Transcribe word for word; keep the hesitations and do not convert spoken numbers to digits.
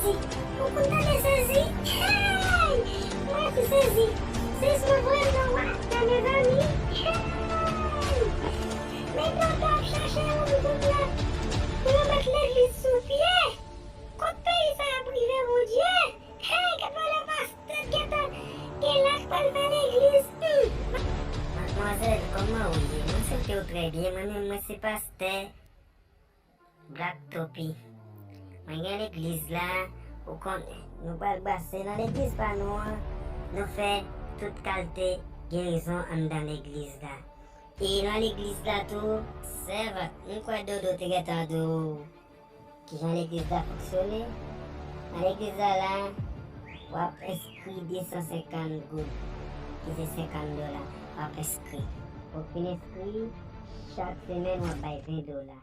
Ou konn tande sezi? Hey! Mwen tou sezi. Sezi mwen vrèman wa nan mezanmi. Hey! Men dodo ap chache yon moun kounye a pou yo met legliz sou pye. Kot peyi sa ap rive, Bondye? Hey, gad wè lè pastè gentan gen la k pral fè legliz. Hmm. Madmwazèl, kòman ou ye? Mwen swete w trè byen. Mwen menm, mwen se pastè Black Topi. Mwen gen legliz la, ou konnen. Nou pral brase nan legliz pa nou an. Nou fè tout kalte gerizon anndan legliz la. E nan legliz la tou, sèvant, m kwè Dodo te gentan di w kijan legliz la fonksyone. Nan legliz la la, w ap enskri de san senkant goud, ki se senkant dola. W ap enskri. Ou fin enskri, chak semèn w ap bay ven dola.